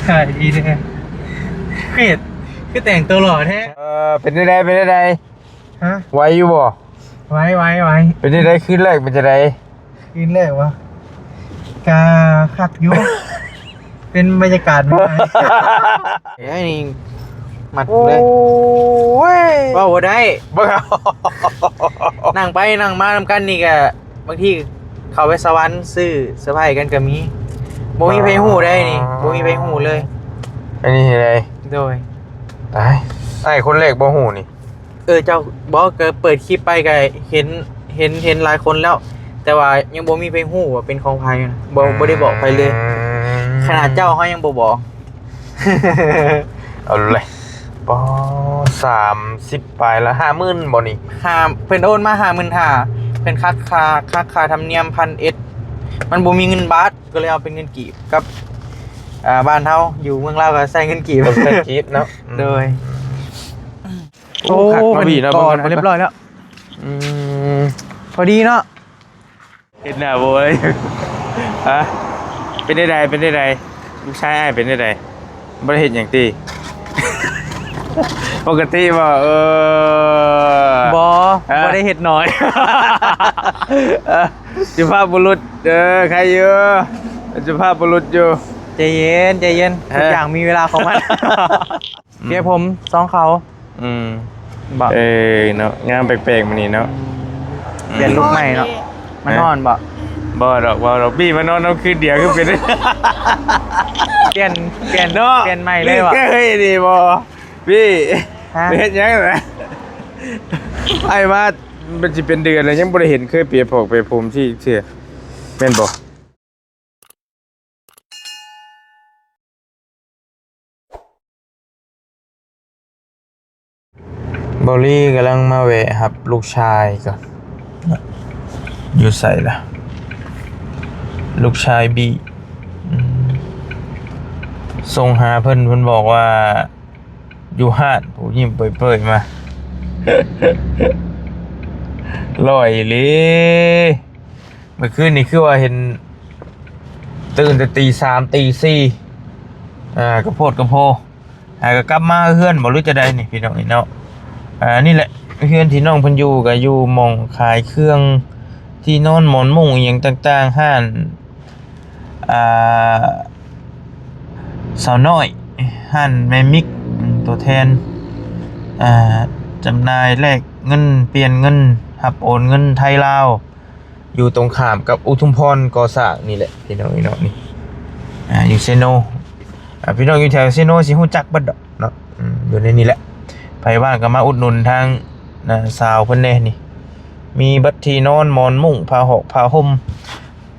ຂາຍດີແທ້ ເຮັດ ຄືແຕ່ງຕົວຫຼໍ່ແທ້. ເອີ ເປັນຈັ່ງໃດ ເປັນຈັ່ງໃດ? ຮະ? ໄວຢູ່ບໍ່? ໄວ ໄວ ໄວ. ເປັນຈັ່ງໃດ ຄືນແລກເປັນຈັ່ງໃດ? ຄືນແລກຫວາ? ກະຄັກຢູ່ ເປັນບັນຍາກາດໃໝ່ໆ. ເອີຍ ນີ້ມັດເລີຍ. ໂອ້ຍ ເວົ້າບໍ່ໄດ້ ເບິ່ງເອົາ ນັ່ງໄປນັ່ງມານຳກັນນີ້ກະ ບາງທີເຂົ້າໄປສະຫວັນຊື້ເຊີໄພຣສ໌ກັນກໍມີ. ບໍ່ມີໃຜຮູ້ໄດ໋ນີ້ ອໍ ບໍ່ມີໃຜຮູ້ເລີຍ. ອັນນີ້ເຮັດໃດ? ໂດຍ ຕາຍ ອ້າຍຄົນແລກບໍ່ຮູ້ນີ້. ເອີ ເຈົ້າ ບໍ່ ກໍເປີດຄລິບໄປກໍເຫັນ ເຫັນ ເຫັນຫຼາຍຄົນແລ້ວ ແຕ່ວ່າຍັງບໍ່ມີໃຜຮູ້ວ່າເປັນຂອງໃຜນະ. ບໍ່ ອືມ ບໍ່ໄດ້ບອກໃຜເລີຍ. ຂະໜາດເຈົ້າເຮົາຍັງບໍ່ບອກ. ເອົາແຫຼະ ປໍ ສາມສິບປາຍລະ ຫ້າໝື່ນບໍ່ນີ້? ຫ້າ ເພິ່ນໂອນມາຫ້າໝື່ນຫ້າ ເພິ່ນຫັກຄ່າ ຫັກຄ່າທຳນຽມພັນເອັດ ມັນບໍ່ມີເງິນບາດ ກໍເລີຍເອົາເປັນເງິນກີບກັບ ອ່າ ບ້ານເຮົາ ຢູ່ເມືອງລາວກໍໃຊ້ເງິນກີບ ກໍໃຊ້ກີບເນາະ. ອືມ ໂດຍ. ໂອ້ ໂອ້ ຄັກເນາະ ເພິ່ນ ພີ່ເນາະ ກໍ ເບິ່ງກ່ອນ ເພິ່ນເລີຍບຮ້ອຍແລ້ວ. ອືມ ພໍດີເນາະ. ເຮັດໜ້າບໍ່ໄດ້ ຮະ? ເປັນຈັ່ງໃດ ເປັນຈັ່ງໃດ? ລູກຊາຍອ້າຍເປັນຈັ່ງໃດ? ບໍ່ໄດ້ເຮັດຫຍັງຕິ? ປົກກະຕິບໍ່? ເອີ ບໍ່ ຮະ? ບໍ່ໄດ້ເຮັດໜ້ອຍ ເອີ ສຸພາບບຸລຸດ ເອີ ໃຄຢູ່ ສຸພາບບຸລຸດຢູ່. ໃຈເຢັນ ໃຈເຢັນ ຮະ? ທຸກຢ່າງມີເວລາຂອງມັນ. ອືມ ເປີດຜົມຊອງເຂົາ. ອືມ ບໍ່ ເອີ ເນາະ ງາມແປກໆ ມື້ນີ້ເນາະ. ອືມ ອືມ ປ່ຽນລຸກໃໝ່ເນາະ. ມັນຮ້ອນບໍ່? ບໍ່ດອກ ບໍ່ດອກ ບີ່ມານອນນຳຄືນດຽວຄືເປັນ ປ່ຽນ ປ່ຽນເນາະ ປ່ຽນໃໝ່ເລີຍຫວາ? ເຮີ້ຍ ນີ້ບໍ່ ບີ່ ຮະ? ເຮັດຫຍັງນະ? ອ້າຍມາ ມັນຊິເປັນເດືອນແລ້ວ ຍັງບໍ່ໄດ້ເຫັນເຄີຍເປຍຜອກເປຍຜົມຊິເທື່ອ ແມ່ນບໍ່? ເບົາລີກຳລັງມາແວະຮັບລູກຊາຍກ່ອນ. ຢູ່ໃສລະ ລູກຊາຍບີ່? ອືມ ສົ່ງຫາເພິ່ນ ເພິ່ນບອກວ່າຢູ່ຮ້ານ. ຜູ້ຍິ້ມເປີຍໆ ມາ ຫຼໍ່ອີ່ຫຼີ. ເມື່ອຄືນນີ້ຄືວ່າເຫັນຕື່ນແຕ່ຕີສາມຕີສີ່ ອ່າ ກະໂພດກະໂພ ອ່າ ກະກັບມາເຮືອນບໍ່ ຫຼືຈັ່ງໃດນີ້ ພີ່ນ້ອງເອີຍເນາະ. ອ່າ ນີ້ແຫຼະ ເຮືອນທີ່ນ້ອງເພິ່ນຢູ່ ກະຢູ່ໝ່ອງຂາຍເຄື່ອງທີ່ນອນ ໝອນມຸ້ງອີ່ຫຍັງຕ່າງໆ ຮ້ານ ອ່າ ສາວນ້ອຍ ຮ້ານແມ່ມິກ ຕົວແທນ ອ່າ ຈຳໜ່າຍແລກເງິນ ປ່ຽນເງິນ ຮັບໂອນເງິນໄທລາວ ຢູ່ຕົງຂ້າມກັບອຸທຸມພອນກໍ່ສ້າງນີ້ແຫຼະ ພີ່ນ້ອງເອີຍເນາະ. ນີ້ ອ່າ ຢູ່ເຊໂນ ອ່າ ພີ່ນ້ອງຢູ່ແຖວເຊໂນຊິຮູ້ຈັກເບິດດອກເນາະ. ອືມ ຢູ່ໃນນີ້ແຫຼະ ໃຜວ່າງກໍມາອຸດໜູນທາງນ້າສາວເພິ່ນແດ່. ນີ້ມີເບິດທີ່ນອນ ໝອນມຸ້ງ ຜ້າຫອກ ຜ້າຫົ່ມ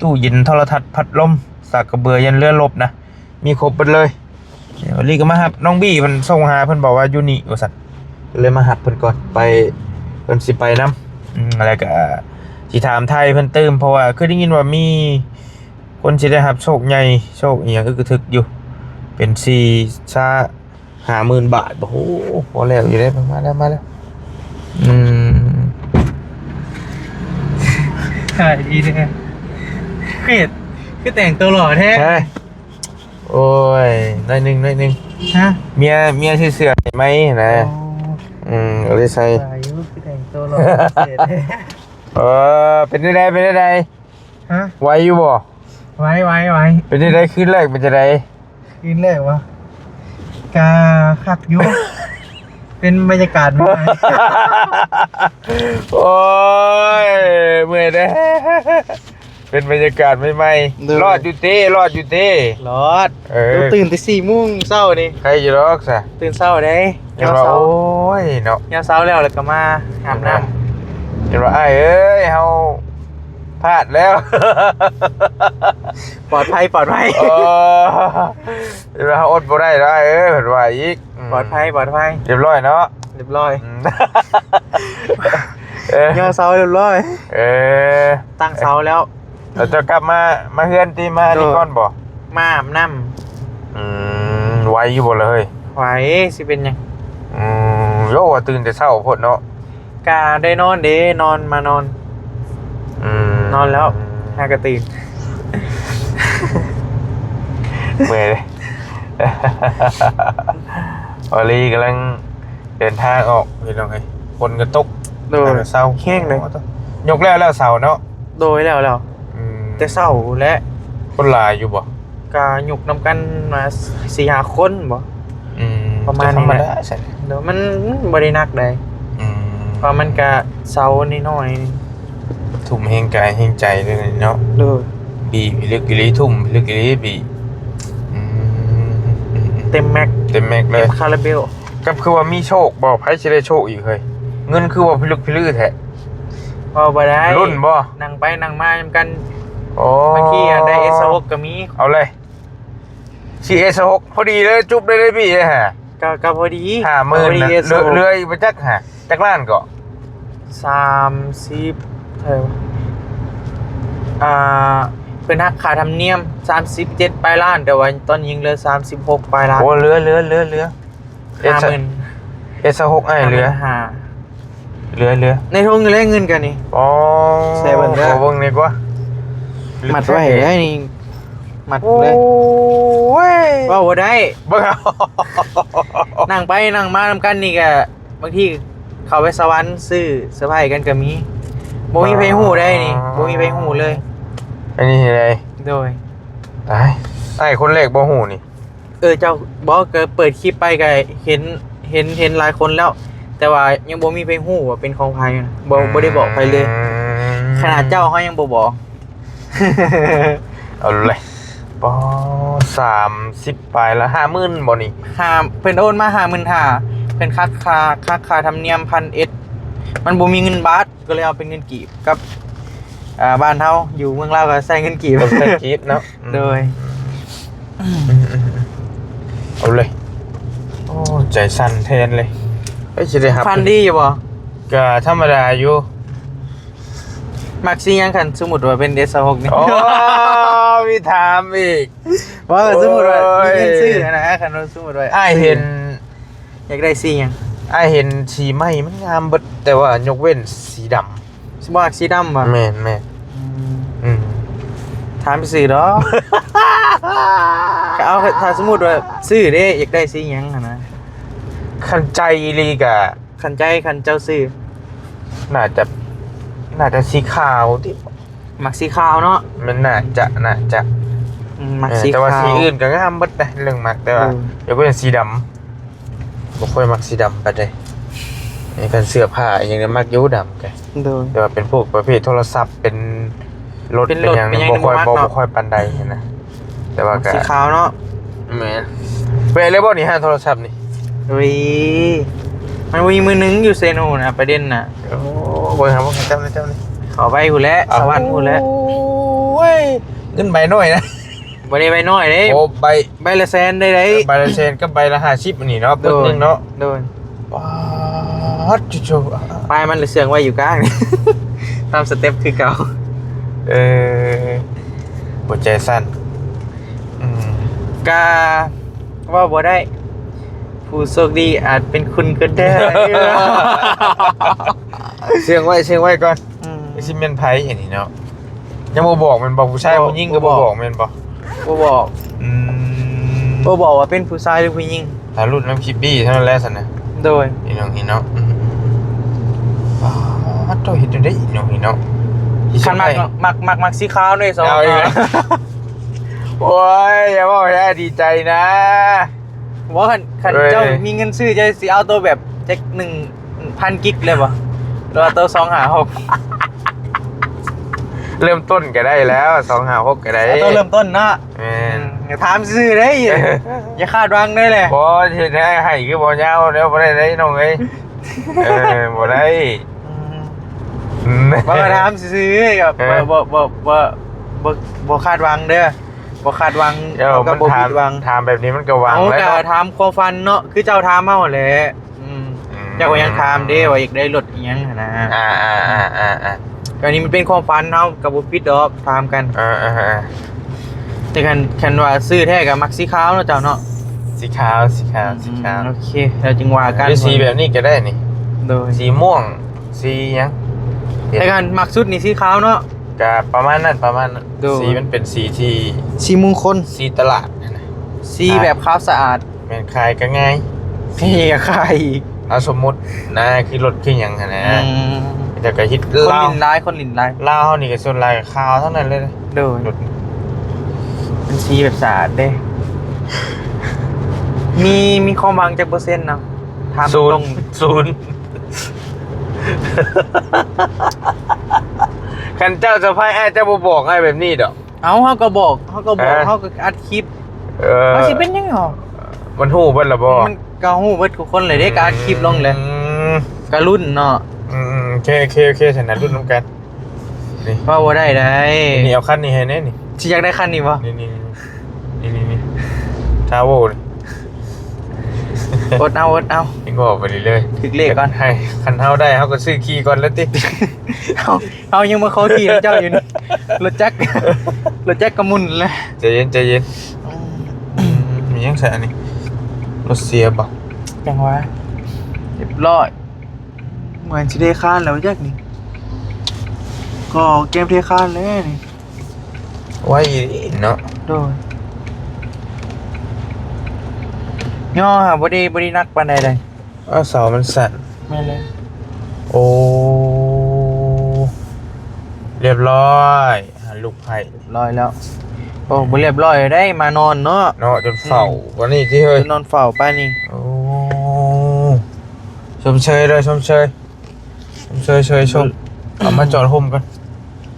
ຕູ້ເຢັນ ໂທລະທັດ ພັດລົມ ສາກກະເບືອ ຢັນເຮືອລົບນະ ມີຄົບເບິດເລີຍ. ເລີຍກໍມາຮັບນ້ອງບີ່ ເພິ່ນສົ່ງຫາ ເພິ່ນບອກວ່າຢູ່ນີ້ວ່າຊັ້ນ ເລີຍມາຮັບເພິ່ນກ່ອນ ໄປ ເພິ່ນຊິໄປນຳ. ອືມ ແລ້ວກໍຊິຖາມໄຖ່ເພິ່ນຕື່ມ ເພາະວ່າຄືໄດ້ຍິນວ່າມີຄົນຊິໄດ້ຮັບໂຊກໃຫຍ່ ໂຊກອີ່ຫຍັງອຶກກະທຶກຢູ່ ເປັນສີ່ຊາ ຫ້າໝື່ນບາດ. ໂອ້ໂຫ ພໍແລ້ວຢູ່ເດ້. ມາແລ້ວ ມາແລ້ວ. ອືມ ຂາຍດີແທ້ ເຮັດ ຄືແຕ່ງຕົວຫຼໍ່ແທ້. ໂອ້ຍ ໜ້ອຍໜຶ່ງ ໜ້ອຍໜຶ່ງ. ຮະ? ເມຍ ເມຍຊື້ເສື້ອໃຫ້ໃໝ່ນະ. ອໍ ອືມ ກໍເລີຍໃສ່ ຫຼາຍຢູ່ ຄືແຕ່ງຕົວຫຼໍ່ພິເສດ. ເອີ ເປັນຈັ່ງໃດ ເປັນຈັ່ງໃດ? ຮະ? ໄວຢູ່ບໍ່? ໄວ ໄວ ໄວ. ເປັນຈັ່ງໃດ ຄືນແລກເປັນຈັ່ງໃດ? ຄືນແລກຫວາ? ກະຄັກຢູ່ ເປັນບັນຍາກາດໃໝ່ໆ. ໂອ້ຍ ເມື່ອຍເດ້. ເປັນບັນຍາກາດໃໝ່ໆ. ໂດຍ. ລອດຢູ່ຕິ ລອດຢູ່ຕິ? ລອດ. ເອີ ຕື່ນແຕ່ສີ່ໂມງເຊົ້ານີ້. ໃຄຢູ່ດອກຊະ. ຕື່ນເຊົ້າເດ້. ເຈົ້າວ່າ ຍາມເຊົ້າ ໂອ້ຍເນາະ ຍາມເຊົ້າແລ້ວ ແລ້ວກໍມາອາບນ້ຳ. ເຈົ້າວ່າ ອ້າຍເອີຍ ເຮົາພາດແລ້ວ. ປອດໄພ ປອດໄພ. ໂອ້ ເຈົ້າວ່າ ເຮົາອົດບໍ່ໄດ້ແລ້ວອ້າຍເອີຍ ເພິ່ນວ່າອີກ. ອືມ ປອດໄພ ປອດໄພ. ຮຽບຮ້ອຍເນາະ? ຮຽບຮ້ອຍ. ອືມ ເອີ ຍ່າງເສົາຮຽບຮ້ອຍ. ເອີ ຕັ້ງເສົາແລ້ວ. ແລ້ວເຈົ້າກັບມາ ມາເຮືອນຕິ ມານີ້ກ່ອນບໍ່? ມາອາບນ້ຳ. ອືມ ໄວຢູ່ບໍ່ລະເຮີ້ຍ? ໄວ ຊິເປັນຫຍັງ? ອືມ ໂຍ ວ່າຕື່ນແຕ່ເຊົ້າໂພດເນາະ. ກະໄດ້ນອນເດ້ ນອນ ມານອນ. ອືມ ນອນແລ້ວ ຫາກະຕື່ນ. ເມື່ອຍເດ້. ວາລີກຳລັງເດີນທາງອອກພີ່ນ້ອງເອີຍ ຝົນກໍຕົກ ໂດຍ ແລ້ວກໍເຊົາ ແຮງເລີຍ ຍົກແລ້ວ ແລ້ວເສົາເນາະ ໂດຍ ແລ້ວ ແລ້ວ ອືມ ແຕ່ເຊົ້າແຫຼະ ຄົນຫຼາຍຢູ່ບໍ່? ກະຍົກນຳກັນມາສີ່ຫ້າຄົນບໍ ອືມ ປະມານນີ້ແຫຼະ ກໍທຳມະດາຊັ້ນ ໂດຍ ມັນ ມັນບໍ່ໄດ້ໜັກໃດ ອືມ ເພາະມັນກະເສົານ້ອຍໆ ທຸ່ມແຮງກາຍແຮງໃຈເລີຍເນາະ ໂດຍ ບີບພິລຶກອີ່ຫຼີ ທຸ່ມພິລຶກອີ່ຫຼີ ບີບ ອືມ ເຕັມແມັກ ເຕັມແມັກເລີຍ ເຕັມຄາຣາເບວ ກັບຄືວ່າມີໂຊກບໍ່? ໃຜຊິໄດ້ໂຊກອີກເຮີ້ຍ? ເງິນຄືວ່າພິລຶກພິລືແທ້ ເວົ້າບໍ່ໄດ້ ລຸ້ນບໍ່? ນັ່ງໄປນັ່ງມານຳກັນ ໂອ້ ບາງທີອະໄດ້ເອຊະຫົກກໍມີ ເອົາເລີຍ ຊິເອຊະຫົກ ພໍດີເລີຍ ຈຸບໄດ້ເລີຍພີ່ເອີຍ ກໍ ກໍພໍດີ ຫ້າໝື່ນ ພໍດີ ນະ ເອຊະຫົກ ເຫຼືອ ເຫຼືອອີກບໍ່ຈັກຫາ ຈັກລ້ານເກາະ? ສາມສິບ ເທົ່າໃດວະ ອ່າ ເພິ່ນຫັກຄ່າທຳນຽມສາມສິບເຈັດປາຍລ້ານ ແຕ່ວ່າຕອນຍິງເຫຼືອສາມສິບຫົກປາຍລ້ານ ໂອ້ ເຫຼືອ ເຫຼືອ ເຫຼືອ ເຫຼືອ ຫ້າໝື່ນ ເອຊະຫົກອ້າຍເຫຼືອ ຫ້າໝື່ນຫ້າ ເຫຼືອ ເຫຼືອ ໃນຖົງນີ້ແຫຼະເງິນກັນນີ້ ອໍ ໃສ່ເບິ່ງເດີ ຂໍເບິ່ງແດ່ກວ່າ ມັດໄວ້ເດ້ນີ້ ມັດເລີຍ ໂອ້ຍ ເວົ້າບໍ່ໄດ້ ເບິ່ງເອົາ ນັ່ງໄປນັ່ງມານຳກັນນີ້ກະ ບາງທີເຂົ້າໄປສະຫວັນຊື້ເຊີໄພກັນກໍມີ ບໍ່ມີໃຜຮູ້ໄດ໋ນີ້ ອໍ ບໍ່ມີໃຜຮູ້ເລີຍ ອັນນີ້ໃດ໋ ໂດຍ ຕາຍ ອ້າຍຄົນແລກບໍ່ຮູ້ນີ້ ເອີ ເຈົ້າ ບໍ່ ກໍເປີດຄລິບໄປກໍເຫັນ ເຫັນ ເຫັນຫຼາຍຄົນແລ້ວ ແຕ່ວ່າຍັງບໍ່ມີໃຜຮູ້ວ່າເປັນຂອງໃຜນະ ບໍ່ ອືມ ບໍ່ໄດ້ບອກໃຜເລີຍ ຂະໜາດເຈົ້າເຮົາຍັງບໍ່ບອກ ເອົາເລີຍ ປໍ ສາມສິບປາຍລະ ຫ້າໝື່ນບໍ່ນີ້? ຫ້າ ເພິ່ນໂອນມາຫ້າໝື່ນຫ້າ ເພິ່ນຫັກຄ່າ ຫັກຄ່າທຳນຽມພັນເອັດ ມັນບໍ່ມີເງິນບາດ ກໍເລີຍເອົາເປັນເງິນກີບກັບ ອ່າ ບ້ານເຮົາ ຢູ່ເມືອງລາວກໍໃຊ້ເງິນກີບ ກໍໃຊ້ກີບເນາະ ໂດຍ ອືມ ເອົາເລີຍ ໂອ້ ໃຈສັ່ນແທນເລີຍ ເອີ ຊິໄດ້ຮັບ ຝັນດີຢູ່ບໍ່? ກໍທຳມະດາຢູ່ ມັກສີຫຍັງ ຄັນສົມມຸດວ່າເປັນເອຊະຫົກນີ້? ໂອ້ ມີຖາມອີກ ບໍ່ ສົມມຸດວ່າ ໂອ້ຍ ມີເງິນຊື້ຫັ້ນນະ ຄັນວ່າສົມມຸດວ່າ ອ້າຍເຫັນ ຢາກໄດ້ສີຫຍັງ? ອ້າຍເຫັນສີໃໝ່ມັນງາມເບິດ ແຕ່ວ່າຍົກເວັ້ນສີດຳ ຊິບໍ່ມັກສີດຳບໍ່? ແມ່ນໆ ອືມ ອືມ ຖາມຊື່ໆດອກ ກໍເອົາ ຖ້າສົມມຸດວ່າຊື້ເດ້ ຢາກໄດ້ສີຫຍັງຫັ້ນນະ? ຄັນໃຈອີ່ຫຼີກະ ຄັນໃຈ ຄັນເຈົ້າຊື້ ໜ້າຈະ ໜ້າຈະສີຂາວຕິ ມັກສີຂາວເນາະ ແມ່ນ ໜ້າຈະ ໜ້າຈະ ອືມ ມັກ ເອີ ສີຂາວ ແຕ່ວ່າສີອື່ນກໍງາມເບິດນະ ເລື່ອງມັກ ແຕ່ວ່າ ເອີ ຢາກເປັນສີດຳ ບໍ່ຄ່ອຍມັກສີດຳປານໃດ ໃນຄັນເສື້ອຜ້າອີ່ຫຍັງນີ້ມັກຢູ່ດຳກະ ໂດຍ ແຕ່ວ່າເປັນພວກປະເພດໂທລະສັບ ເປັນລົດ ເປັນລົດ ເປັນຫຍັງ ເປັນຫຍັງ ບໍ່ຄ່ອຍ ບໍ່ ບໍ່ຄ່ອຍປານໃດຫັ້ນນະ ແຕ່ວ່າກໍ ມັກສີຂາວເນາະ ແມ່ນ ແວະເລີຍບໍ່ນີ້ ຮ້ານໂທລະສັບນີ້? ໂອ້ຍ ມັນມີມື້ໜຶ່ງຢູ່ເຊໂນນະ ປະເດັນນະ ໂອ້ ເບິ່ງຫາ ເບິ່ງຫາ ເຈົ້ານີ້ ເຈົ້ານີ້ ເຂົ້າໄປພຸ້ນແຫຼະ ສະຫວັນພຸ້ນແຫຼະ ໂອ້ຍ ເງິນໃບນ້ອຍນະ ບໍ່ໄດ້ໃບນ້ອຍເດ້ ໂອ້ ໃບ ໃບລະແສນໄດ້ໃດ ເອີ ໃບລະແສນກັບໃບລະຫ້າສິບອັນນີ້ເນາະ ປຶ້ງໜຶ່ງເນາະ ໂດຍ ປາດ ໂທ້ໆ ປ້າຍມັນລະເຊື່ອງໄວ້ຢູ່ກາງ ຕາມສະເຕັບຄືເກົ່າ ເອີ ຫົວໃຈສັ່ນ ອືມ ກະເວົ້າບໍ່ໄດ້ ຜູ້ໂຊກດີອາດເປັນຄຸນກໍໄດ້ ເຊື່ອງໄວ້ ເຊື່ອງໄວ້ກ່ອນ ອືມ ຊິແມ່ນໃຜອັນນີ້ເນາະ ຍັງບໍ່ບອກແມ່ນບໍ່? ຜູ້ຊາຍ ບໍ່ ຜູ້ຍິງກໍບໍ່ບອກ ບໍ່ບອກແມ່ນບໍ່? ບໍ່ບອກ ອືມ ບໍ່ບອກວ່າເປັນຜູ້ຊາຍຫຼືຜູ້ຍິງ ຖ້າລຸ້ນນຳຄິບບີ້ເທົ່ານັ້ນແຫຼະຊັ້ນນະ ໂດຍ ພີ່ນ້ອງ ພີ່ນ້ອງ ອືມ ປາດໂທ້ ເຮັດຈັ່ງໃດພີ່ນ້ອງ ພີ່ນ້ອງ ຄັນມັກ ມັກ ມັກ ມັກສີຂາວເດ້ ສອງ ເອົາອີກແລ້ວ ໂອ້ຍ ຢ່າເວົ້າໃຫ້ອ້າຍດີໃຈນະ ບໍ່ ຄັນ ຄັນ ເອີ ເຈົ້າມີເງິນຊື້ ເຈົ້າຊິເອົາໂຕແບບຈັກໜຶ່ງພັນກິກເລີຍບໍ່? ຫຼືວ່າໂຕສອງຫ້າຫົກ ເລີ່ມຕົ້ນກໍໄດ້ແລ້ວ ສອງຫ້າຫົກກໍໄດ້ ເອົາໂຕເລີ່ມຕົ້ນເນາະ ແມ່ນ ອືມ ຖາມຊື່ໆເດ້ ຢ່າຄາດຫວັງເດ້ແຫຼະ ບໍ່ ເຮັດໃຫ້ ໃຫ້ຄືບໍ່ຍາວແລ້ວ ບໍ່ໄດ້ເດ້ນ້ອງເອີຍ ເອີ ບໍ່ໄດ້ ອືມ ອືມ ບໍ່ ຖາມຊື່ໆ ກໍ ເອີ ບໍ່ ບໍ່ ບໍ່ ບໍ່ ບໍ່ ບໍ່ຄາດຫວັງເດີ ບໍ່ຄາດຫວັງ ເອີ ກໍບໍ່ຜິດຫວັງ ຖາມແບບນີ້ມັນກໍຫວັງແລ້ວເນາະ ເຮົາກໍຖາມຄວາມຝັນເນາະ ຄືເຈົ້າຖາມເຮົາຫັ້ນແຫຼະ ອືມ ອືມ ເຈົ້າກໍຍັງຖາມເດ້ວ່າຢາກໄດ້ລົດອີ່ຫຍັງຫັ້ນນະ ອ່າໆໆໆ ກໍນີ້ມັນເປັນຄວາມຝັນ ເຮົາກໍບໍ່ຜິດດອກ ຖາມກັນ ອ່າໆໆ ແຕ່ຄັນ ຄັນວ່າຊື້ແທ້ກໍມັກສີຂາວເນາະເຈົ້າເນາະ ສີຂາວ ສີຂາວ ອືມ ສີຂາວ ໂອເຄ ແລ້ວຈຶ່ງວ່າກັນ ຫຼືສີແບບນີ້ກໍໄດ້ນີ້ ໂດຍ ສີມ່ວງ ສີຫຍັງ ແຕ່ຄັນມັກສຸດນີ້ສີຂາວເນາະ ກະປະມານນັ້ນ ປະມານນັ້ນ ໂດຍ ສີມັນເປັນສີທີ່ ສີມຸງຄົນ ສີຕະຫຼາດຫັ້ນນະ ສີແບບຂາວສະອາດ. ແມ່ນ ຂາຍກໍງ່າຍ ເຮັດກໍຂາຍອີກ. ເອົາ ສົມມຸດນະ ຄືລົດຄືຫຍັງຫັ້ນນະ ອືມ ເຂົາເຈົ້າກໍເຮັດ. ຄົນ ລາວ ຫຼິ້ນຫຼາຍ ຄົນຫຼິ້ນຫຼາຍ. ລາວເຮົານີ້ກໍສ່ວນຫຼາຍກໍຂາວທັງນັ້ນເລີຍ. ໂດຍ ລົດ ເປັນສີແບບສະອາດເດ້. ມີ ມີຄວາມຫວັງຈັກເປີເຊັນນະ? ຖາມ ສູນ ຕົງໆ. ຄັນເຈົ້າສະພາຍອ້າຍ ເຈົ້າບໍ່ບອກອ້າຍແບບນີ້ດອກ. ເອົາ ເຮົາກໍບອກ ເຮົາກໍບອກ ເອີ ເຮົາກໍອັດຄລິບ. ເອີ ເຮົາຊິເປັນຫຍັງເຮົາ? ມັນຮູ້ເບິດລະບໍ່? ມັນກໍຮູ້ເບິດທຸກຄົນເລີຍເດ້ ກໍອັດຄລິບລົງເລີຍ. ອືມ ກໍລຸ້ນເນາະ. ອືມໆ ໂອເຄ ໂອເຄ ໂອເຄ ຊັ້ນນະ ລຸ້ນນຳກັນ. ນີ້ ເວົ້າບໍ່ໄດ້ໃດ. ນີ້ ເອົາຄັນນີ້ໃຫ້ແດ່ນີ້. ຊິຢາກໄດ້ຄັນນີ້ບໍ່? ນີ້ໆໆ ນີ້ໆໆ ທາໂວນີ້. ອົດເອົາ ອົດເອົາ ຍັງບໍ່ອອກໄປເລີຍ. ຖືກເລກກ່ອນ ໃຫ້ ຄັນເຮົາໄດ້ ເຮົາກໍຊື້ຂີ່ກ່ອນແລ້ວຕິ. ເຮົາ ເຮົາຍັງມາຂໍຂີ່ນຳເຈົ້າຢູ່ນີ້. ລົດຈັກ ລົດຈັກກໍໝຸ່ນແລ້ວ. ໃຈເຢັນ ໃຈເຢັນ. ອືມ ອືມ ມີຫຍັງໃສ່ອັນນີ້? ລົດເສຍບໍ່? ຈັ່ງຫວະ ຮຽບຮ້ອຍ. ເໝືອນຊິເທຄານແລ້ວຈັກນີ້ ກໍເກມເທຄານແລ້ວນີ້. ໄວອີ່ຫຼີເນາະ. ໂດຍ ຍໍຫາບໍ່ໄດ້ ບໍ່ໄດ້ໜັກປານໃດເດ. ເອົາ ເສົາມັນສັ້ນ. ແມ່ນແລ້ວ. ໂອ້ ຮຽບຮ້ອຍ ຫາລູກໄພ້ ຮຽບຮ້ອຍແລ້ວ. ໂອ້ ບໍ່ຮຽບຮ້ອຍໄດ້ມານອນເນາະ ເນາະ ຈົນເຝົ້າ ອືມ ປານນີ້ຕິເຮີ້ຍ ຈົນນອນເຝົ້າປານນີ້. ໂອ້ ຊົມເຊີຍເດີ ຊົມເຊີຍ ຊົມເຊີຍ ຊົມເຊີຍ. ເອົາມາຈອດຮົ່ມກ່ອນ.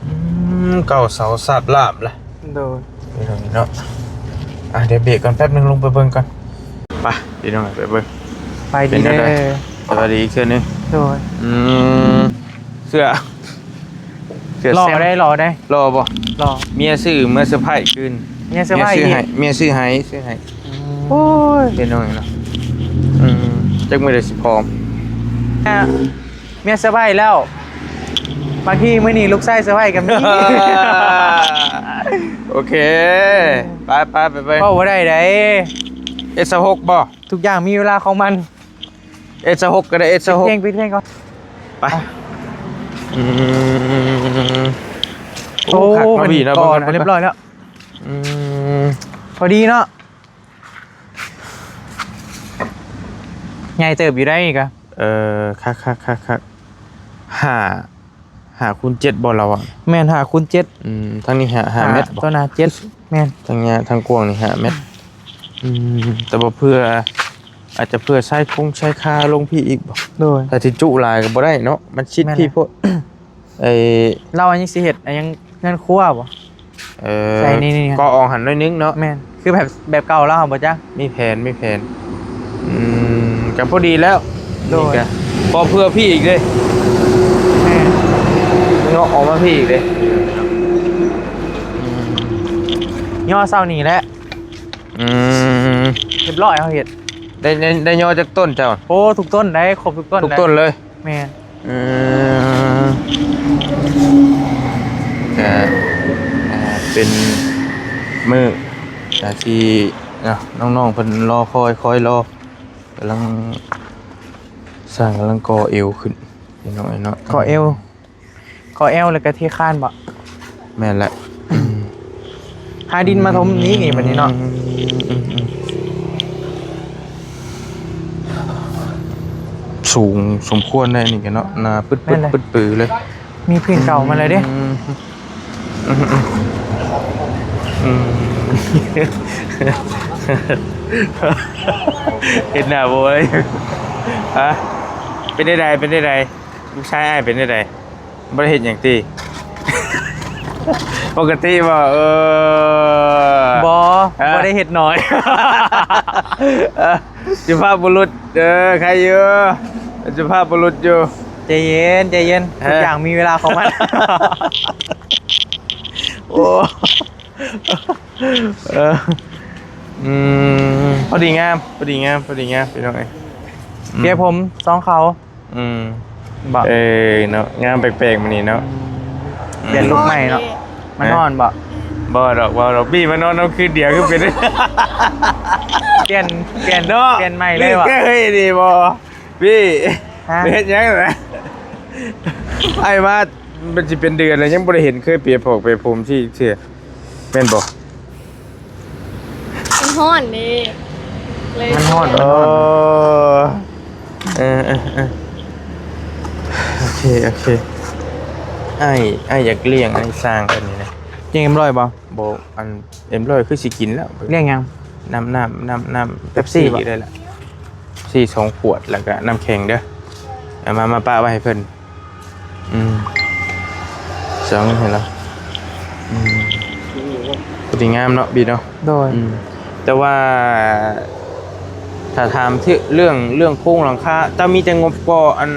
ອືມ ເກົ່າເສົາສາບລາບລະ. ໂດຍ ນີ້ເນາະ. ອ່ະ ດຽວເບຣກກ່ອນແປັບໜຶ່ງ ລົງໄປເບິ່ງກ່ອນ. ໄປ ພີ່ນ້ອງ ໄປເບິ່ງ. ໄປດີເດີ ສະບາຍດີອີກເທື່ອໜຶ່ງ. ໂດຍ ອືມ ເສື້ອ ເສື້ອຫຼໍ່ໄດ໋ ຫຼໍ່ໄດ໋. ຫຼໍ່ບໍ່? ຫຼໍ່. ເມຍຊື້ເມືອເຊີໄພຄືນ. ເມຍເຊີໄພ ເມຍຊື້ໃຫ້ ເມຍຊື້ໃຫ້ ຊື້ໃຫ້. ອືມ ໂອ້ຍ ເປັນຫຍັງເນາະ. ອືມ ຈັກມື້ໃດຊິພ້ອມ. ເມຍເຊີໄພແລ້ວ ບາງທີມື້ນີ້ລູກຊາຍເຊີໄພກໍມີ. ໂອເຄ ໄປໆໆໆ. ເວົ້າບໍ່ໄດ້ໃດ໋ ເອັດຊາວຫົກບໍ່? ທຸກຢ່າງມີເວລາຂອງມັນ. ເອັດຊາວຫົກກໍໄດ້ ເອັດຊາວຫົກ. ປິດເພງ ປິດເພງກ່ອນ ໄປ. ອືມ ໂອ້ ໂອ້ ຄັກເນາະ ພີ່ເນາະ. ເບິ່ງກ່ອນ ເບິ່ງກ່ອນ ຮຽບຮ້ອຍແລ້ວ. ອືມ ພໍດີເນາະ. ໃຫຍ່ເຕີບຢູ່ໄດ໋ນີ້ກະ. ເອີ ຄັກໆໆໆ ຫ້າ ຫ້າຄູນເຈັດບໍ່ລາວອະ? ແມ່ນ ຫ້າຄູນເຈັດ. ອືມ ທາງນີ້ຫ້າ ຫ້າແມັດບໍ່? ຕົວໜ້າເຈັດ. ແມ່ນ ທາງຍາ ທາງກວ້າງນີ້ຫ້າແມັດ. ອືມ ແຕ່ວ່າເພື່ອ ອາດຈະເພື່ອຊາຍຄົງຊາຍຄາລົງພີ້ອີກບໍ່? ໂດຍ ຖ້າຊິຈຸຫຼາຍກໍບໍ່ໄດ້ເນາະ ມັນຊິດ ແມ່ນແຫຼະ ພີ້ໂພດ. ໄອ້ ລາວຍັງຊິເຮັດ ອັນຫຍັງ ເຮືອນຄົວບໍ່? ເອີ ໃສ່ນີ້ໆ ກໍອອກຫັ້ນໜ້ອຍໜຶ່ງເນາະ. ແມ່ນ ຄືແບບ ແບບເກົ່າລາວບໍ່ຈັກ. ມີແຜນ ມີແຜນ. ອືມ ກໍພໍດີແລ້ວ. ໂດຍ ນີ້ກໍພໍເພື່ອພີ້ອີກເດ້. ແມ່ນ ເງາະອອກມາພີ້ອີກເດ້. ອືມ ຍໍເຊົ້ານີ້ແຫຼະ. ອືມ ຮຽບຮ້ອຍ ເຮົາເຮັດ. ໄດ້ ໄດ້ ໄດ້ຍໍຈັກຕົ້ນເຈົ້າ? ໂອ້ ທຸກຕົ້ນໄດ໋ ຄົບທຸກຕົ້ນ ທຸກຕົ້ນເລີຍ. ແມ່ນ. ອືມ ກະ ອ່າ ເປັນມື້ ອ່າ ທີ່ເນາະ ນ້ອງໆເພິ່ນລໍຄອຍ ຄອຍລໍ ກຳລັງ ຊ່າງກຳລັງກໍ່ເອວຂຶ້ນ ພີ່ນ້ອງເອີຍເນາະ. ກໍ່ເອວ ກໍແອວແລ້ວກໍເທຄານບໍ? ແມ່ນແຫຼະ. ຫາດິນມາຖົມນີ້ບັດນີ້ເນາະ. ອືມ ອືມ ອືມ ສູງສົມຄວນໄດ໋ນີ້ກະເນາະ. ໜ້າປຶດໆ ແມ່ນແຫຼະ ປຶດປືເລີຍ. ມີພື້ນເກົ່າມາແລ້ວເດ້. ອືມ ອືມ ອືມ ອືມ ເຮັດໜ້າບໍ່ໄດ້. ຮະ? ເປັນໄດ໋ ເປັນໄດ໋? ລູກຊາຍອ້າຍເປັນຈັ່ງໃດ? ບໍ່ໄດ້ເຮັດຫຍັງຕິ? ປົກກະຕິບໍ່? ເອີ ບໍ່ ຮະ? ບໍ່ໄດ້ເຮັດໜ້ອຍ. ເອີ ສຸພາບບຸລຸດ ເອີ ໃຄຢູ່ ເປັນສຸພາບບຸລຸດຢູ່. ໃຈເຢັນ ໃຈເຢັນ ຮະ? ທຸກຢ່າງມີເວລາຂອງມັນ. ໂອ້ ເອີ ອືມ ພໍດີງາມ ພໍດີງາມ ພໍດີງາມ ພີ່ນ້ອງເອີຍ. ອືມ ເດຍຜົມຊອງເຂົາ. ອືມ ບໍ່ ເອີ ເນາະ ງາມແປກໆ ມື້ນີ້ເນາະ. ອືມ ອືມ ປ່ຽນລຸກໃໝ່ເນາະ. ມານອນບໍ່? ບໍ່ດອກ ບໍ່ດອກ ປີ້ມານອນນຳຄືນດຽວຄືເປັນ ປ່ຽນ ປ່ຽນເນາະ ປ່ຽນໃໝ່ເລີຍບໍ່? ເຄີຍດີບໍ່? ປີ້ ຮະ? ເຮັດຫຍັງນະ? ອ້າຍມາ ມັນຊິເປັນເດືອນແລ້ວ ຍັງບໍ່ໄດ້ເຫັນເຄີຍເປຍຜອກເປຍຜົມຊີ້ເທື່ອ ແມ່ນບໍ່? ມັນຮ້ອນເດ້ ເລີຍ ມັນຮ້ອນ ເອີ ເອີ ເອີ ໂອເຄ ໂອເຄ ອ້າຍ ອ້າຍຢາກລ້ຽງໄອ້ຊ່າງເພິ່ນນີ້ນະ. ກິນເອັມຮ້ອຍບໍ່? ບໍ່ ອັນເອັມຮ້ອຍຄືຊິກິນແລ້ວ. ລ້ຽງຫຍັງ? ນ້ຳ ນ້ຳ ນ້ຳ ນ້ຳເປັບຊີ ເປັບຊີບໍ່? ໄດ້ລະ ຊີສອງຂວດ ແລ້ວກະນ້ຳແຂງເດີ້. ເອົາມາ ມາປະໄວ້ໃຫ້ເພິ່ນ. ອືມ ເອົາເງິນໃຫ້ລາວ. ອືມ ພໍດີງາມເນາະ ບີເນາະ. ໂດຍ ອືມ ແຕ່ວ່າຖ້າຖາມເລື່ອງ ເລື່ອງໂຄງຫຼັງຄາ ເຈົ້າມີແຕ່ງົບກໍ ອັນ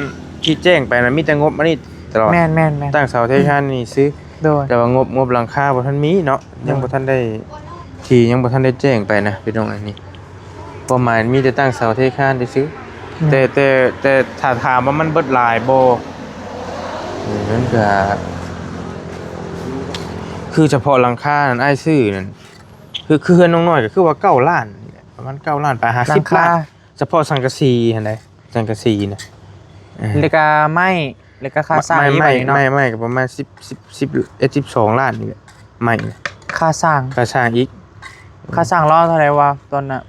ທີ່ແຈ້ງໄປນະ ມີແຕ່ງົບອັນນີ້ຕະຫຼອດ. ແມ່ນໆໆ ຕັ້ງເສົາເທຄານນີ້ຊື່. ໂດຍ ແຕ່ວ່າງົບ ງົບຫຼັງຄາບໍ່ທັນມີເນາະ. ໂດຍ ຍັງບໍ່ທັນໄດ້ ທີ່ຍັງບໍ່ທັນໄດ້ແຈ້ງໄປນະ ພີ່ນ້ອງ. ອັນນີ້ຄວາມໝາຍມີແຕ່ຕັ້ງເສົາເທຄານຊື່ໆ. ແມ່ນ ແຕ່ ແຕ່ ແຕ່ຖ້າຖາມວ່າມັນເບິດຫຼາຍບໍ່ ເອີ ມັນກະ ຄືສະເພາະຫຼັງຄານັ້ນ ອ້າຍຊື້ນັ້ນ ຄື ຄືເຮືອນນ້ອງນ້ອຍກະຄືວ່າເກົ້າລ້ານນີ້ແຫຼະ ປະມານເກົ້າລ້ານປາຍ ຫ້າສິບລ້ານ ສະເພາະສັງກະສີຫັ້ນໃດ໋ ສັງກະສີນະ. ເອີ ແລ້ວກະໄມ້ ແລ້ວກະຄ່າສ້າງ ໄມ້ ອີກ ໄມ້ ບາດນີ້ເນາະ ໄມ້ ໄມ້ກະປະມານສິບ ສິບ ສິບເອັດ ສິບສອງລ້ານນີ້ແຫຼະ ໄມ້ນະ. ຄ່າສ້າງ ຄ່າສ້າງອີກ. ຄ່າສ້າງລາວເທົ່າໃດວະຕອນນັ້ນ?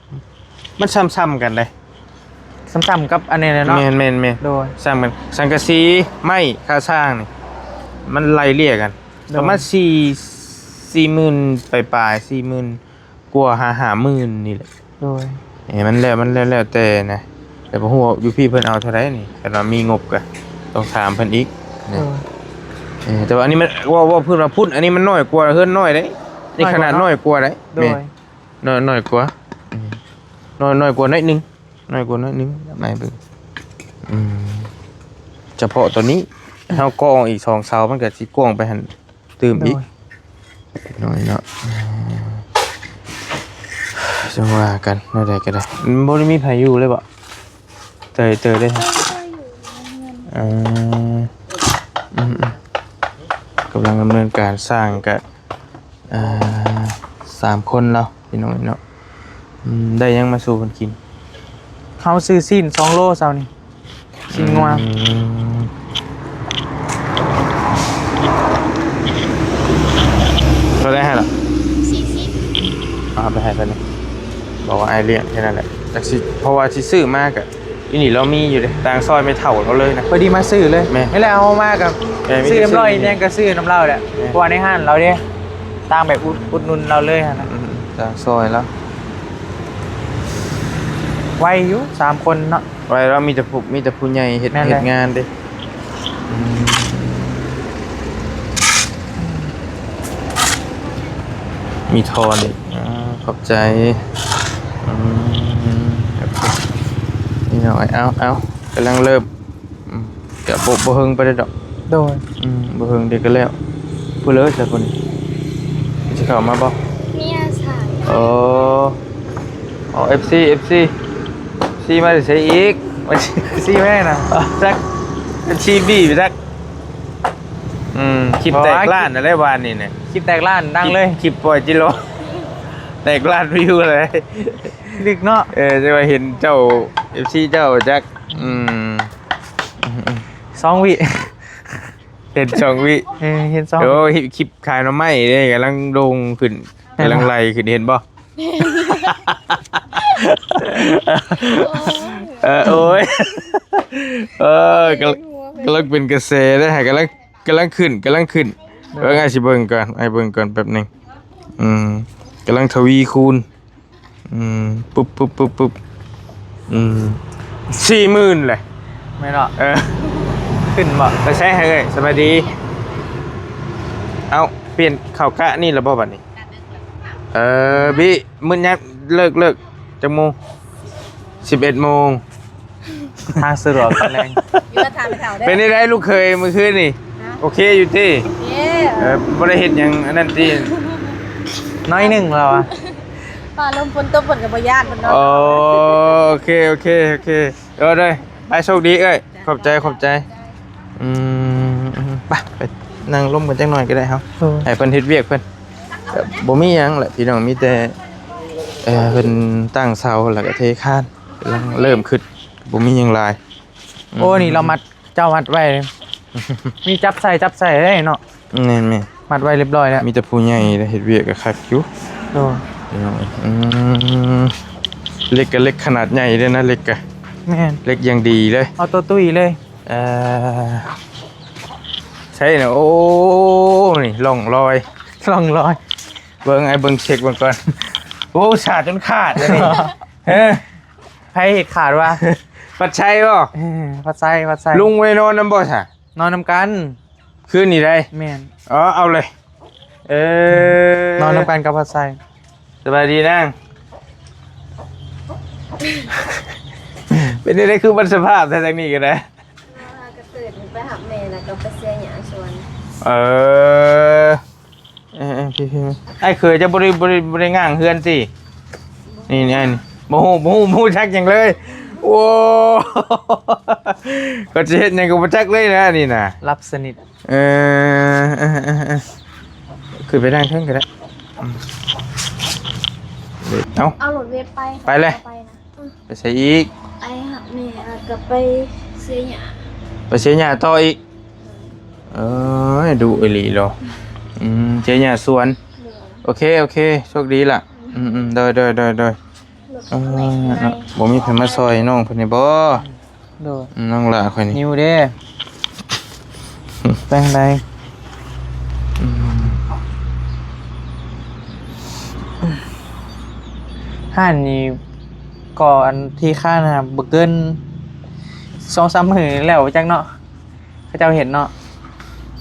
ມັນຊ້ຳໆກັນເດ້ ຊ້ຳໆກັບອັນນີ້ແຫຼະເນາະ. ແມ່ນໆໆ ໂດຍ ຊ້ຳກັນ ສັງກະສີ ໄມ້ ຄ່າສ້າງນີ້ ມັນໄລ່ເລ່ຍກັນ. ໂດຍ ປະມານສີ່ ສີ່ໝື່ນປາຍໆ ສີ່ໝື່ນກວ່າ ຫາຫ້າໝື່ນນີ້ແຫຼະ. ໂດຍ ເອີ ມັນແລ້ວ ມັນແລ້ວ ແລ້ວແຕ່ນະ ແຕ່ບໍ່ຮູ້ວ່າຢູ່ພີ້ເພິ່ນເອົາເທົ່າໃດນີ້. ຄັນວ່າມີງົບກະຕ້ອງຖາມເພິ່ນອີກນະ. ໂດຍ ເອີ ແຕ່ວ່າອັນນີ້ມັນ ເວົ້າ ເວົ້າພື້ນວ່າພຸ້ນ ອັນນີ້ມັນນ້ອຍກວ່າ ເຮືອນນ້ອຍເດ້ ນີ້ຂະໜາດນ້ອຍກວ່າເດ້. ໂດຍ ແມ່ນ ນ້ອຍ ນ້ອຍກວ່າ ອືມ ນ້ອຍ ນ້ອຍກວ່າໜ້ອຍໜຶ່ງ ນ້ອຍກວ່າໜ້ອຍໜຶ່ງ ໃໝ່ເບິ່ງ. ອືມ ສະເພາະຕົວນີ້ ເຮົາກໍ່ອອກອີກສອງເສົາ ມັນກະຊິກວ້າງໄປຫັ້ນຕື່ມອີກ. ໂດຍ ໜ້ອຍເນາະ ຈັ່ງວ່າກັນ ແນວໃດກະໄດ້. ມັນບໍ່ໄດ້ມີໃຜຢູ່ເລີຍບໍ? ເຕີຍ ເຕີຍເດ້. ເອີ ອືມ ກຳລັງດຳເນີນການສ້າງກະ ອ່າ ສາມຄົນເນາະ ພີ່ນ້ອງເນາະ. ອືມ ໄດ້ຫຍັງມາສູ່ເພິ່ນກິນ? ເຮົາຊື້ຊີ້ນສອງໂລເຊົ້ານີ້ ຊີ້ນງົວ. ອືມ ເທົ່າໃດຫັ້ນລະ? ສີ່ສິບ ເອົາໄປໃຫ້ເພິ່ນນີ້ ບອກວ່າອ້າຍລ້ຽງແຄ່ນັ້ນແຫຼະ. ຈັກຊິ ເພາະວ່າຊິຊື້ມາກະ ອີນີ້ລາວມີຢູ່ເດ້ ຕ່າງຊອຍແມ່ເຖົ້າລາວເລີຍນະ. ພໍດີມາຊື້ເລີຍ. ແມ່ນ ນີ້ແຫຼະ ເຮົາມາກະ ແມ່ນ ຊື້ເອັມຮ້ອຍ ຊື້ ຫຍັງກະຊື້ນຳລາວແຫຼະ. ແມ່ນ ເພາະວ່າໃນຮ້ານລາວເດ້ ຕ່າງແບບອຸດ ອຸດໜູນລາວເລີຍຫັ້ນນະ. ອືມ ຕ່າງຊອຍລາວ. ໄວຢູ່ ສາມຄົນເນາະ. ໄວລາວ ມີແຕ່ຜູ້ ມີແຕ່ຜູ້ໃຫຍ່ເຮັດ ແມ່ນແຫຼະ ເຮັດງານເດ້. ອືມ ມີທອນອີກ. ອ່າ ຂອບໃຈ. ອືມ ນີ້ເນາະ ເອົາ ເອົາ ກຳລັງເລີ່ມ. ອືມ ກະບໍ່ ບໍ່ເຫິງປານໃດດອກ. ໂດຍ ອືມ ບໍ່ເຫິງເດກະແລ້ວ. ຜູ້ເລີຍຊະຄົນນີ້ ຊິເຂົ້າມາບໍ່? ເມຍສາຍ. ໂອ້ ອໍ ເອັຟຊີ ເອັຟຊີ ເອັຟຊີ ມາແຕ່ໃສອີກ? ເອັຟຊີ ມານະ ຈັກ ເອັຟຊີ ບີ ຈັກ. ອືມ ຄລິບແຕກລ້ານຫັ້ນແຫຼະວານນີ້ນະ. ຄລິບແຕກລ້ານ ດັງເລີຍ. ຄລິບ ຄລິບປ່ອຍຈິໂລ ແຕກລ້ານວິວເລີຍ. ລຶກເນາະ. ເອີ ຈັ່ງວ່າເຫັນເຈົ້າ ເອັຟຊີ ເຈົ້າຈັກ. ອືມ ສອງວິ ເຫັນສອງວິ. ເອີ ເຫັນສອງ ໂອ້ ຄລິບຂາຍໜໍ່ໄມ້ເດ້ ກຳລັງໂດ່ງຂຶ້ນ ແມ່ນບໍ່? ກຳລັງໄລ່ຂຶ້ນ ເຫັນບໍ່? ເອີ ໂອ້ຍ ເອີ ກຳລັງ ກຳລັງເປັນກະແສເດ້ ກຳລັງ ກຳລັງຂຶ້ນ ກຳລັງຂຶ້ນ. ໂດຍ ເບິ່ງ ອ້າຍຊິເບິ່ງກ່ອນ ອ້າຍເບິ່ງກ່ອນແປັບໜຶ່ງ. ອືມ ກຳລັງທະວີຄູນ. ອືມ ປຸບ ປຸບ ປຸບ ປຸບ. ອືມ ສີ່ໝື່ນແຫຼະ. ແມ່ນເນາະ. ເອີ ຂຶ້ນບໍ່? ໄປໃສໃຫ້ເອີຍ? ສະບາຍດີ. ເອົ້າ ປ່ຽນເຂົ້າກະນີ້ລະບໍ່ບັດນີ້? ເອີ ບິ ມື້ຍາມເລີກ ເລີກຈັກໂມງ? ສິບເອັດໂມງ. ທາງສະດວກຕອນແລງ. ຢູ່ກັບທ່ານເຖົ້າເດ້. ເປັນຈັ່ງໃດລູກເຂີຍມື້ຄືນນີ້? ຮະ? ໂອເຄຢູ່ຕິ? ໂອເຄ. ເອີ ບໍ່ໄດ້ເຮັດຫຍັງອັນນັ້ນຕິ? ໜ້ອຍໜຶ່ງລາວອະ. ຟ້າລົມຝົນຕົກເພິ່ນກໍບໍ່ຢ້ານເພິ່ນເນາະ. ໂອເຄ ໂອເຄ ໂອເຄ. ເອີ ໄດ້ ໄປ ໂຊກດີເອີຍ. ຂອບໃຈ ຂອບໃຈ. ອືມ ໄປ ໄປນັ່ງລົມກັນຈັກໜ້ອຍກໍໄດ້ເຮົາ. ໂດຍ ໃຫ້ເພິ່ນເຮັດວຽກເພິ່ນ. ກໍບໍ່ມີຫຍັງແຫຼະພີ່ນ້ອງ ມີແຕ່ ເອີ ເພິ່ນຕັ້ງເສົາ ແລ້ວກໍເທຄານ ກຳລັງເລີ່ມຂຶ້ນ ບໍ່ມີຫຍັງຫຼາຍ. ໂອ້ ອືມ ນີ້ລາວມັດ ເຈົ້າມັດໄວ້ ມີຈັບໃສ່ ຈັບໃສ່ເດ້ເນາະ. ແມ່ນໆ ມັດໄວ້ຮຽບຮ້ອຍແລ້ວ. ມີແຕ່ຜູ້ໃຫຍ່ເຮັດວຽກກໍຄັກຢູ່. ໂດຍ ພີ່ນ້ອງເອີຍ ອືມ ເຫຼັກກໍເຫຼັກຂະໜາດໃຫຍ່ເດ້ນະ ເຫຼັກກໍ ແມ່ນ ເຫຼັກຢ່າງດີເລີຍ ເອົາຕົວຕຸ້ຍເລີຍ ເອີ ໃຊ່ນະ ໂອ້ ນີ້ ຮ່ອງລອຍ ຮ່ອງລອຍ ເບິ່ງ ອ້າຍເບິ່ງເຊັກເບິ່ງກ່ອນ ໂອ້ ສາດຈົນຂາດເລີຍນີ້ ເອີ ໃຜເຮັດຂາດວະ? ພັດໄຊບໍ່? ເອີ ພັດໄຊ ພັດໄຊ ລຸງບໍ່ໄດ້ນອນນຳບໍ່ຊະ? ນອນນຳກັນ ຄືນນີ້ໃດ໋ ແມ່ນ ອໍ ເອົາເລີຍ ເອີ ນອນນຳກັນກັບພັດໄຊ ສະບາຍດີນາງ ເປັນຈັ່ງໃດຄືບັດສະພາບແທ້ທາງນີ້ກໍໄດ້ ວ່າກະຕື່ນໄປຮັບແມ່ ແລ້ວກໍໄປເສຍຫຍ້າສວນ ເອີ ເອີໆ ພີ່ໆ ອ້າຍເຂີຍເຈົ້າບໍ່ໄດ້ ບໍ່ໄດ້ ບໍ່ໄດ້ຫຍ້າງເຮືອນຕິ? ນີ້ໆ ບໍ່ຮູ້ ບໍ່ຮູ້ ບໍ່ຮູ້ຈັກຫຍັງເລີຍ ໂອ້ ກໍຊິເຮັດຫຍັງກໍບໍ່ຈັກເລີຍນະນີ້ນະ ຫຼັບສະໜິດ ເອີ ເອີໆ ຂຶ້ນໄປນັ່ງເທິງກໍໄດ້ ອືມ ເອົາ ເອົາລົດເວັບໄປ ໄປເລີຍ ໄປນະ ໄປໃສອີກ? ໄປຫາແມ່ ແລ້ວກໍໄປເສຍຫຍ້າ ໄປເສຍຫຍ້າຕໍ່ອີກ ເອີ ດຸອີ່ຫຼີເນາະ ອືມ ເສຍຫຍ້າສວນ ໂດຍ ໂອເຄ ໂອເຄ ໂຊກດີລະ ອືມ ອືມ ໂດຍ ໂດຍ ໂດຍ ໂດຍ ລົດ ເອີ ເນາະ ບໍ່ມີໃຜມາຊ່ອຍນ້ອງເພິ່ນນີ້ບໍ່? ໂດຍ ອືມ ນ້ອງຫຼ້າຂ້ອຍນີ້ ຫິວເດ້ ແປງໃດ ອືມ ຮ້ານນີ້ກໍອັນທີ່ຄ້ານະ ບໍ່ເກີນສອງສາມມື້ແລ້ວຈັກເນາະ ເຂົາເຈົ້າເຮັດເນາະ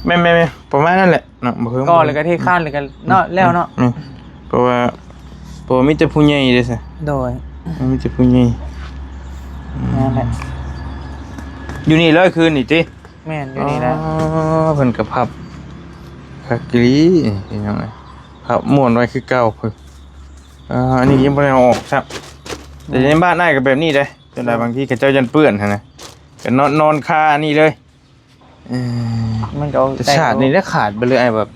ແມ່ນໆໆ ປະມານນັ້ນແຫຼະ ເນາະ ບໍ່ເຄີຍ ກໍແລ້ວກໍເທຄານ ແລ້ວກໍເນາະ ແລ້ວເນາະ ອືມ ເພາະວ່າ ເພາະວ່າມີແຕ່ຜູ້ໃຫຍ່ເດ້ຊະ ໂດຍ ມີແຕ່ຜູ້ໃຫຍ່ ອືມ ນັ້ນແຫຼະ ຢູ່ນີ້ເລີຍຄືນນີ້ຕິ? ແມ່ນ ຢູ່ນີ້ແຫຼະ ອໍ ເພິ່ນກໍພັບຄັກອີ່ຫຼີພີ່ນ້ອງເອີຍ ພັບມ້ວນໄວ້ຄືເກົ່າເພິ່ນ ອ່າ ອັນນີ້ຍັງບໍ່ໄດ້ເອົາອອກຊ້ຳ ແຕ່ໃນບ້ານອ້າຍກໍແບບນີ້ເດ້ ຈົນໄດ້ ບາງທີເຂົາເຈົ້າຢ້ານເປື້ອນຫັ້ນນະ ກໍນອນ ນອນຄາອັນນີ້ເລີຍ ເອີ ມັນກໍເອົາ ແຕ່ສາດນີ້ແຫຼະຂາດໄປເລີຍ ອ້າຍ ແບບ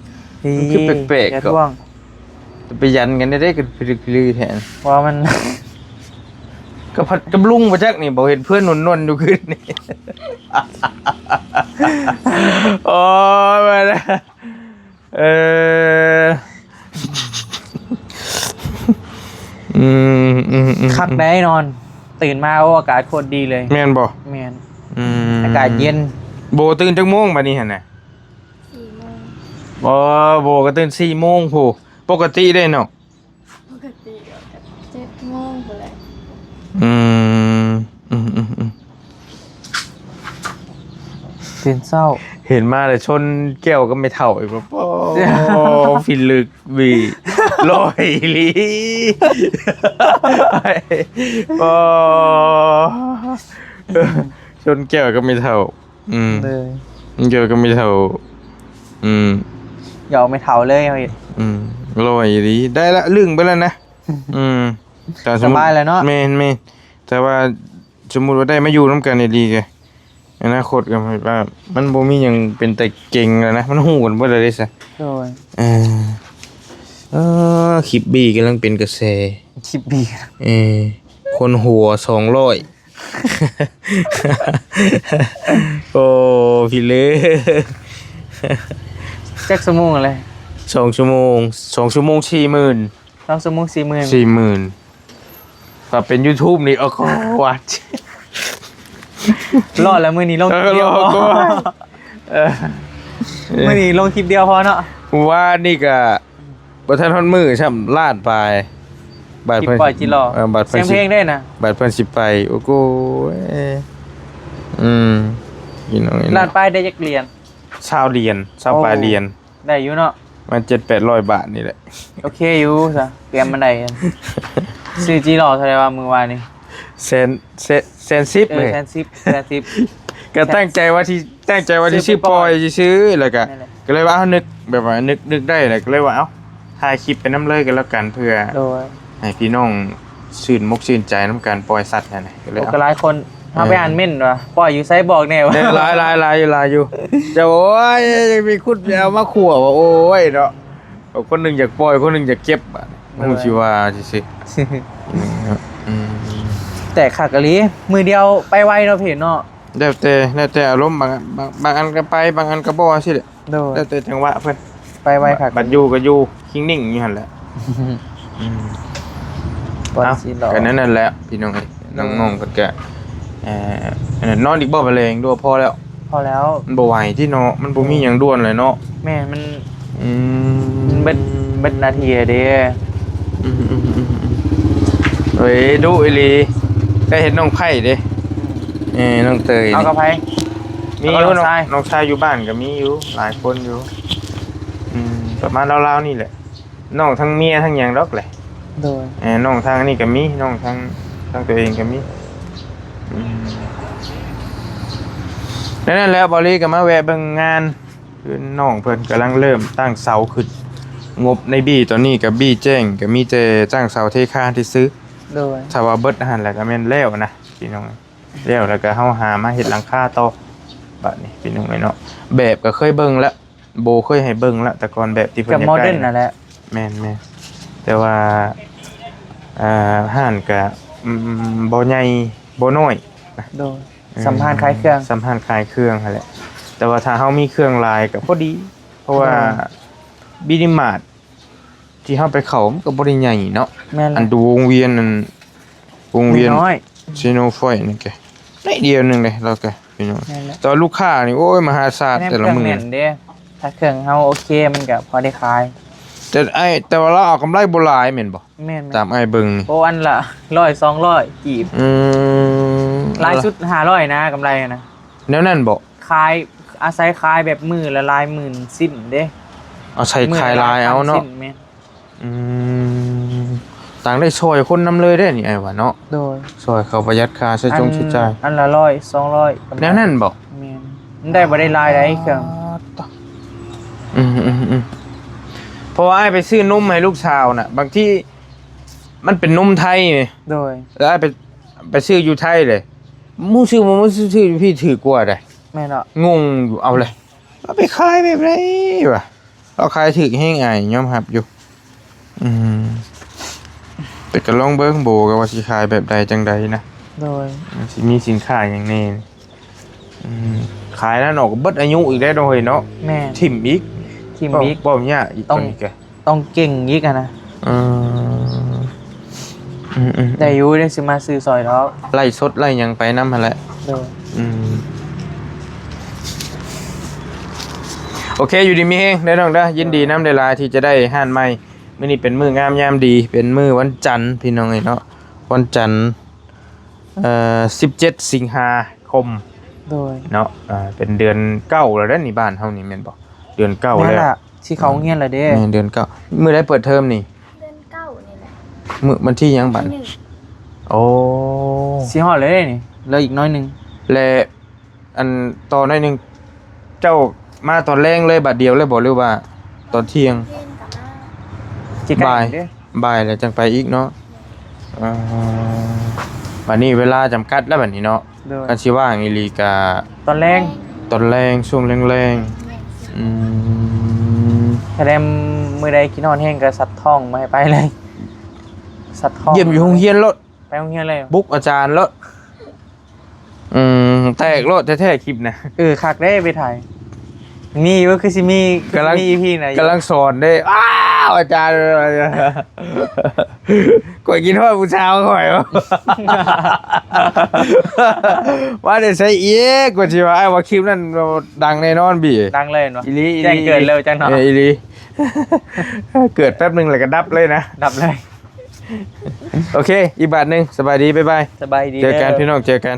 ດີ ມັນຄືແປກໆ ຢ່າ ກໍ ທ້ວງ ໄປຢັນກັນໄດ້ ກໍພິລຶກພິລືແທ້ ເພາະວ່າມັນ ກັບພັດກັບລຸງບໍ່ຈັກນີ້ ບໍ່ເຫັນເພື່ອນນົນໆ ຢູ່ຄືນນີ້ ໂອ້ຍ ມາແລ້ວ ເອີ ອືມ ອືມ ອືມ ຄັກໄດ໋ນອນ ຕື່ນມາ ໂອ້ ອາກາດໂຄດດີເລີຍ ແມ່ນບໍ່? ແມ່ນ ອືມ ອາກາດເຢັນ ໂບຕື່ນຈັກໂມງບັດນີ້ຫັ້ນນະ? ສີ່ໂມງ ອໍ ໂບກໍຕື່ນສີ່ໂມງພຸ້ນ ປົກກະຕິເດ້ເນາະ? ປົກກະຕິກໍເຈັດໂມງພຸ້ນແຫຼະ ອືມ ອືມໆໆ ຕື່ນເຊົ້າ ເຫັນມາແລ້ວຊົນແກ້ວກັບແມ່ເຖົ້າອີກ ໂອ້ ພິລຶກ ວີ ລອຍອີ່ຫຼີ ໂອ້ ຊົນແກ້ວກັບແມ່ເຖົ້າ ອືມ ໂດຍ ມັນກ່ຽວກັບແມ່ເຖົ້າ ອືມ ຢອກແມ່ເຖົ້າເລີຍເຮົາເຮັດ ອືມ ລອຍອີ່ຫຼີ ໄດ້ລະ ລຶ້ງໄປແລ້ວນະ ອືມ ແຕ່ສົມມຸດ ສະບາຍແລ້ວເນາະ ແມ່ນໆ ແຕ່ວ່າສົມມຸດວ່າໄດ້ມາຢູ່ນຳກັນອີ່ຫຼີກະ ອະນາຄົດກໍແບບວ່າມັນບໍ່ມີຫຍັງເປັນຕາເກັງແລ້ວນະ ມັນຮູ້ກັນເບິດແລ້ວເດ້ຊະ ໂດຍ ເອີ ເອີ ຄລິບບີກຳລັງເປັນກະແສ ຄລິບບີ ເອີ ຄົນຫົວສອງຮ້ອຍ ໂອ້ ພີ່ເລີ ຈັກຊົ່ວໂມງແລ້ວ? ສອງຊົ່ວໂມງ ສອງຊົ່ວໂມງສີ່ໝື່ນ ສອງຊົ່ວໂມງສີ່ໝື່ນ ສີ່ໝື່ນ ຖ້າເປັນຢູທູບນີ້ ໂອ້ໂຫ ລອດແລ້ວ ມື້ນີ້ລົງ ເອີ ຄລິບດຽວ ລອດກ່ອນ ເອີ ມື້ນີ້ລົງຄລິບດຽວພໍເນາະ ວານນີ້ກະ ບໍ່ທັນຮອດມື້ຊ້ຳ ລ້ານປາຍ ບາດເພິ່ນ ຄລິບປ່ອຍຈິລໍ ເອີ ບາດເພິ່ນ ສຽງເພງເດ້ນະ ບາດເພິ່ນຊິໄປ ໂອ້ໂກຍ ອືມ ພີ່ນ້ອງ ລ້ານປາຍໄດ້ຈັກຫຼຽນ? ຊາວຫຼຽນ ຊາວປາຍຫຼຽນ ໂອ້ ໄດ້ຢູ່ເນາະ ປະມານເຈັດແປດຮ້ອຍບາດນີ້ແຫຼະ ໂອເຄຢູ່ຊະ ຕຽມມັນໄດ້ ຊື້ຈິລໍເທົ່າໃດວະມື້ວານນີ້? ແສນ ແສນ ແສນສິບ ເອີ ເລີຍ ແສນສິບ ແສນສິບ ກໍຕັ້ງໃຈວ່າຊິ ຕັ້ງໃຈວ່າຊິຊື້ປ່ອຍຊື່ໆ ແລ້ວກໍ ນັ້ນແຫຼະ ກໍເລີຍວ່າ ເອົາ ນຶກແບບວ່າ ນຶກ ນຶກໄດ້ ແລ້ວກໍເລີຍວ່າ ເອົາ ຖ່າຍຄລິບໄປນຳເລີຍກໍແລ້ວກັນ ເພື່ອ ໂດຍ ໃຫ້ພີ່ນ້ອງຊື່ນມົກຊື່ນໃຈນຳການປ່ອຍສັດຫັ້ນນະ ກໍເລີຍ ໂອ້ ເອົາ ກໍຫຼາຍຄົນ ເອີ ເຮົາໄປອ່ານເມັ້ນວ່າ ປ່ອຍຢູ່ໃສບອກແດ່ວ່າ ເອີ ຫຼາຍ ຫຼາຍ ຫຼາຍຢູ່ ຫຼາຍຢູ່ ເຈົ້າ ໂອ້ຍ ຍັງໄປຂຸດ ໄປເອົາມາຂົ້ວວ່າ ໂອ້ຍເນາະ ຄົນໜຶ່ງຢາກປ່ອຍ ຄົນໜຶ່ງຢາກເກັບ ບາດນີ້ ໂດຍ ຮູ້ຊິວ່າຊື່ໆ ອືມ ແຕ່ຄັກອີ່ຫຼີ ມື້ດຽວໄປໄວເນາະ ເພດເນາະ ແລ້ວແຕ່ ແລ້ວແຕ່ອາລົມ ບາງ ບາງ ບາງອັນກໍໄປ ບາງອັນກໍບໍ່ ຈັ່ງຊີ້ແຫຼະ ໂດຍ ແລ້ວແຕ່ຈັງຫວະເພິ່ນ ໄປໄວຄັກ ບັດຢູ່ກໍຢູ່ ຄິງນິ່ງຢູ່ຫັ້ນແຫຼະ ອືມ ກ່ອນ ເອົ້າ ຊິເລາະ ກໍນັ້ນແຫຼະພີ່ນ້ອງເອີຍ ໂດຍ ນ້ອງໆເພິ່ນກໍ ເອີ ອັນນັ້ນ ນອນອີກບໍ່ ບາດແລງ ຫຼືວ່າພໍແລ້ວ? ພໍແລ້ວ ມັນບໍ່ໄຫວຕິເນາະ ມັນບໍ່ມີຫຍັງດ່ວນເລີຍເນາະ. ແມ່ນ ມັນ ອືມ ເບິດ ເບິດໜ້າທີ່ແລ້ວເດ້. ອືມໆໆໆ ເອີຍ ດຸອີ່ຫຼີ ໄດ້ເຫັນນ້ອງໄພ້ເດ້. ອືມ ເອີ ນ້ອງເຕີຍ ເອົາກັບໃຜ? ມີຢູ່ ເອົາກັບນ້ອງຊາຍ ນ້ອງ ນ້ອງຊາຍຢູ່ບ້ານກໍມີຢູ່ ຫຼາຍຄົນຢູ່. ອືມ ປະມານລາວໆນີ້ແຫຼະ ນ້ອງທັງເມຍທັງຫຍັງດອກແຫຼະ. ໂດຍ ເອີ ນ້ອງທາງນີ້ກໍມີ ນ້ອງທາງ ທາງຕົວເອງກໍມີ. ອືມ ແນວນັ້ນແຫຼະ ເບົາຫຼີກໍມາແວະເບິ່ງງານ ຄືນ້ອງເພິ່ນກຳລັງເລີ່ມຕັ້ງເສົາຂຶ້ນ. ງົບໃນບີຕອນນີ້ກໍບີແຈ້ງ ກໍມີແຕ່ຕັ້ງເສົາເທຄານຊື່ໆ. ໂດຍ ຖ້າວ່າເບິດຫັ້ນແລ້ວກໍແມ່ນແລ້ວນະພີ່ນ້ອງ ແລ້ວ ແລ້ວກໍເຮົາຫາມາເຮັດຫຼັງຄາຕໍ່. ບາດນີ້ພີ່ນ້ອງເອີຍເນາະ ແບບກໍເຄີຍເບິ່ງແລ້ວ ໂບເຄີຍໃຫ້ເບິ່ງລະ ແຕ່ກ່ອນແບບທີ່ເພິ່ນຢາກໄດ້ ກໍໂມເດີນນັ້ນແຫຼະ. ແມ່ນໆ ແຕ່ວ່າ ອ່າ ຮ້ານກະ ອືມ ບໍ່ໃຫຍ່ບໍ່ນ້ອຍນະ. ໂດຍ ເອີ ສ່ຳຮ້ານຂາຍເຄື່ອງ ສ່ຳຮ້ານຂາຍເຄື່ອງຫັ້ນແຫຼະ. ແຕ່ວ່າຖ້າເຮົາມີເຄື່ອງຫຼາຍກະພໍດີ ເພາະວ່າ ໂດຍ ມິນິມາດ ທີ່ເຮົາໄປເຂົ້າມັນກໍບໍ່ໄດ້ໃຫຍ່ເນາະ. ແມ່ນແຫຼະ ອັນຢູ່ວົງວຽນນັ້ນ ວົງວຽນ ນ້ອຍ ເຊໂນຟອຍນີ້ກະໜ້ອຍດຽວໜຶ່ງເດ້ ລາວກະພີ່ນ້ອງ. ແມ່ນແຫຼະ ແຕ່ວ່າລູກຄ້ານີ້ ໂອ້ຍ ມະຫາສານແຕ່ລະມື້. ແມ່ນເຄື່ອງແໜ້ນເດ້ ຖ້າເຄື່ອງເຮົາໂອເຄມັນກະພໍໄດ້ຂາຍ. ແຕ່ອ້າຍ ແຕ່ວ່າລາວເອົາກຳໄລບໍ່ຫຼາຍແມ່ນບໍ່? ແມ່ນໆ ຕາມອ້າຍເບິ່ງນີ້. ໂອ້ ອັນລະຮ້ອຍສອງຮ້ອຍກີບ. ອືມ ຫຼາຍສຸດຫ້າຮ້ອຍນະ ກຳໄລນະ. ແນວນັ້ນບໍ່? ຂາຍ ອາໄສຂາຍແບບມື້ລະຫຼາຍໝື່ນຊິ້ນເດ້. ອາໄສຂາຍຫຼາຍເອົາເນາະ. ມື້ລະຫຼາຍພັນຊິ້ນ ແມ່ນ. ອືມ ຕ່າງໄດ້ຊ່ອຍຄົນນຳເລີຍເດ້ນີ້ ອ້າຍວ່າເນາະ. ໂດຍ ຊ່ອຍເຂົາປະຢັດຄ່າໃຊ້ຈ່າຍ ອັນ ໃຊ້ຈ່າຍ ອັນລະຮ້ອຍສອງຮ້ອຍ ແນວນັ້ນບໍ່? ແມ່ນ ມັນໄດ້ບໍ່ໄດ້ຫຼາຍໃດເຄື່ອງ. ອືມໆໆ ເພາະວ່າອ້າຍໄປຊື້ນົມໃຫ້ລູກສາວນະ ບາງທີມັນເປັນນົມໄທນີ້. ໂດຍ ແລ້ວອ້າຍໄປ ໄປຊື້ຢູ່ໄທເລີຍ ໝູ່ຊື້ ໝູ່ຊື້ຢູ່ພີ້ຖືກກວ່າໃດ. ແມ່ນເນາະ ງົງຢູ່ ເອົາເລີຍ ລາວໄປຂາຍແບບໃດວະ? ລາວຂາຍຖືກແຮງ ອ້າຍຍອມຮັບຢູ່. ອືມ ແຕ່ກໍລອງເບິ່ງ ໂບກໍວ່າຊິຂາຍແບບໃດຈັ່ງໃດນະ. ໂດຍ ມັນຊິມີສິນຄ້າຫຍັງແດ່. ອືມ ຂາຍນັ້ນອອກກໍເບິດອາຍຸອີກແລ້ວເນາະ ເຮີ້ຍເນາະ. ແມ່ນ ຖິ້ມອີກ ຖິ້ມອີກ ເວົ້າຍາກອີກ ຕ້ອງ ຕອນນີ້ກະ ຕ້ອງເກັ່ງອີກຫັ້ນນະ. ເອີ ອືມໆ ໄດ້ຢູ່ ໄດ້ຊິມາຊື້ຊ່ອຍດອກ ໄລສົດໄລຫຍັງໄປນຳຫັ້ນແຫຼະ. ໂດຍ ອືມ ໂອເຄ ຢູ່ດີມີແຮງເດີນ້ອງເດີ ຍິນດີນຳຫຼາຍໆທີ່ຈະໄດ້ຮ້ານໃໝ່. ມື້ນີ້ເປັນມື້ງາມຍາມດີ ເປັນມື້ວັນຈັນ ພີ່ນ້ອງເອີຍເນາະ ວັນຈັນ ເອີ ສິບເຈັດ ສິງຫາຄົມ. ໂດຍ ເນາະ ເປັນເດືອນເກົ້າແລ້ວເດ້ນີ້ ບ້ານເຮົານີ້ແມ່ນບໍ່? ເດືອນເກົ້າແລ້ວ ແມ່ນລະ ຊິເຂົ້າໂຮງຮຽນແລ້ວເດ້. ແມ່ນ ເດືອນເກົ້າ ມື້ໃດເປີດເທີມນີ້? ເດືອນເກົ້ານີ້ແຫຼະ. ມື້ ວັນທີຫຍັງບັດ? ວັນທີໜຶ່ງ. ໂອ້ ຊິຮອດແລ້ວເດ້ນີ້ ເຫຼືອອີກໜ້ອຍໜຶ່ງ ແລະ ອັນ ຕໍ່ໜ້ອຍໜຶ່ງ ເຈົ້າມາຕອນແລງເລີຍບາດດຽວເລີຍບໍ່ ຫຼືວ່າຕອນທ່ຽງ? ທ່ຽງກໍມາ ຊິໃກ້ ບ່າຍ ເດ້ ບ່າຍແລ້ວຈັ່ງໄປອີກເນາະ. ເອີ ບັດນີ້ເວລາຈຳກັດແລ້ວບັດນີ້ເນາະ. ໂດຍ ຄັນຊິວ່າງອີ່ຫຼີກະຕອນແລງ ຕອນແລງ ຊ່ວງແລງໆ. ອືມ ຖ້າແມ່ນມື້ໃດຄິດຮອດແຮງກະສັດທ້ອງບໍ່ໃຫ້ໄປເລີຍ ສັດທ້ອງ. ຢ້ຽມຢູ່ໂຮງຮຽນໂລດ ໄປໂຮງຮຽນເລີຍ ບຸກອາຈານໂລດ. ອືມ ແຕກໂລດແທ້ໆ ຄລິບນະ. ເອີ ຄັກເດ້ໄປຖ່າຍ ມີຢູ່ ຄືຊິມີ ກຳລັງ ຄືຊິມີອີພີໃນ ກຳລັງສອນເດ້. ອ້າວ ອາຈານ ຂ້ອຍຄິດຮອດຜູ້ສາວຂ້ອຍ ວ່າແຕ່ໃສອີກ ກວ່າຊິວ່າ ອ້າຍວ່າຄລິບນັ້ນ ດັງແນ່ນອນບີ ດັງເລີຍເນາະ. ອີ່ຫຼີ ອີ່ຫຼີ ແຈ້ງເກີດເລີຍຈັງເນາະ. ເອີ ອີ່ຫຼີ ເກີດແປັບໜຶ່ງແລ້ວກໍດັບເລີຍນະ ດັບເລີຍ. ໂອເຄ ອີກບາດໜຶ່ງ ສະບາຍດີ ບາຍບາຍ ສະບາຍດີ ເຈີກັນ ເດີ ພີ່ນ້ອງ ເຈີກັນ.